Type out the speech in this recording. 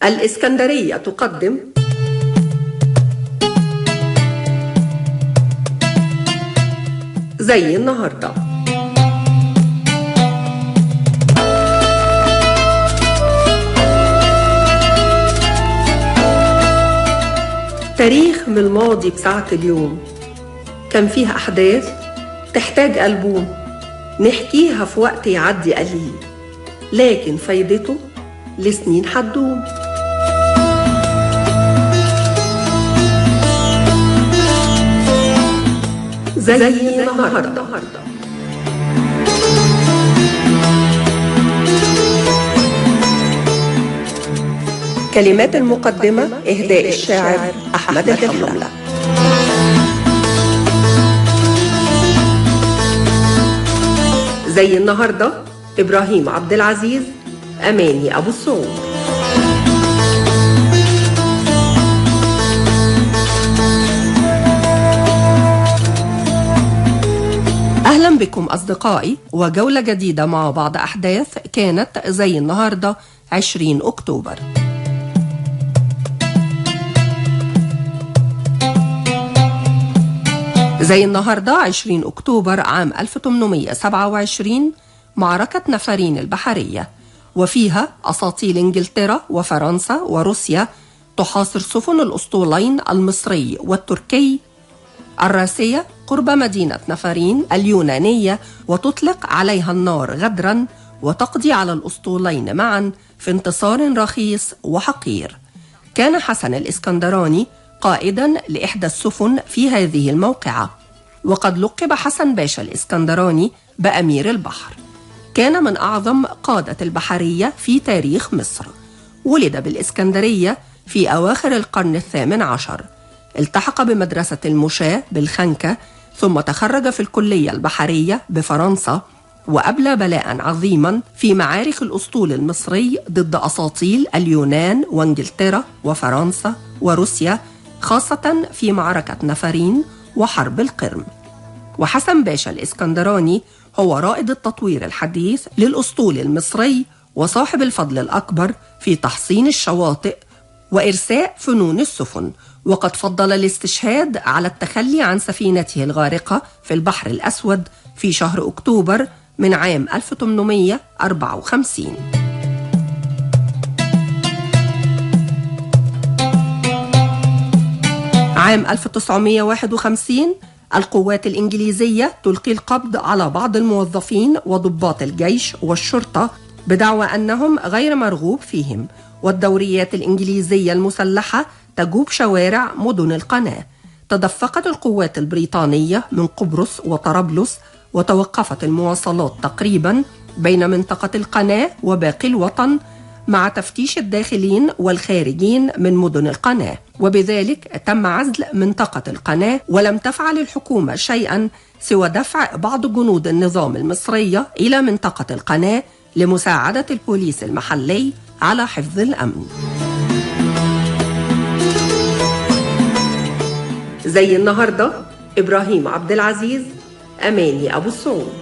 الإسكندرية تقدم زي النهارده. تاريخ من الماضي بساعة اليوم كان فيها أحداث تحتاج ألبوم نحكيها في وقت يعدي قليل، لكن فايدته لسنين حدوم. زي النهارده. كلمات المقدمة إهداء الشاعر أحمد الحملة. زي النهارده إبراهيم عبد العزيز، أماني أبو السعود. أهلا بكم أصدقائي وجولة جديدة مع بعض أحداث كانت زي النهاردة 20 أكتوبر. زي النهاردة 20 أكتوبر عام 1827 معركة نفرين البحرية، وفيها أساطيل إنجلترا وفرنسا وروسيا تحاصر سفن الأسطولين المصري والتركي الراسية قرب مدينة نفرين اليونانية، وتطلق عليها النار غدرا وتقضي على الأسطولين معا في انتصار رخيص وحقير. كان حسن الإسكندراني قائدا لإحدى السفن في هذه الموقعة، وقد لقب حسن باشا الإسكندراني بأمير البحر. كان من أعظم قادة البحرية في تاريخ مصر. ولد بالإسكندرية في أواخر القرن الثامن عشر. التحق بمدرسة المشاة بالخنكة، ثم تخرج في الكلية البحرية بفرنسا، وأبلى بلاء عظيما في معارك الأسطول المصري ضد أساطيل اليونان وإنجلترا وفرنسا وروسيا، خاصة في معركة نفرين وحرب القرم. وحسن باشا الإسكندراني هو رائد التطوير الحديث للأسطول المصري وصاحب الفضل الأكبر في تحصين الشواطئ وإرساء فنون السفن، وقد فضل الاستشهاد على التخلي عن سفينته الغارقة في البحر الأسود في شهر أكتوبر من عام 1854. عام 1951 القوات الإنجليزية تلقي القبض على بعض الموظفين وضباط الجيش والشرطة بدعوى أنهم غير مرغوب فيهم، والدوريات الإنجليزية المسلحة تجوب شوارع مدن القناة. تدفقت القوات البريطانية من قبرص وطرابلس، وتوقفت المواصلات تقريبا بين منطقة القناة وباقي الوطن مع تفتيش الداخلين والخارجين من مدن القناة، وبذلك تم عزل منطقة القناة. ولم تفعل الحكومة شيئا سوى دفع بعض جنود النظام المصرية إلى منطقة القناة لمساعدة البوليس المحلي على حفظ الأمن. زي النهاردة إبراهيم عبد العزيز، أماني أبو السعود.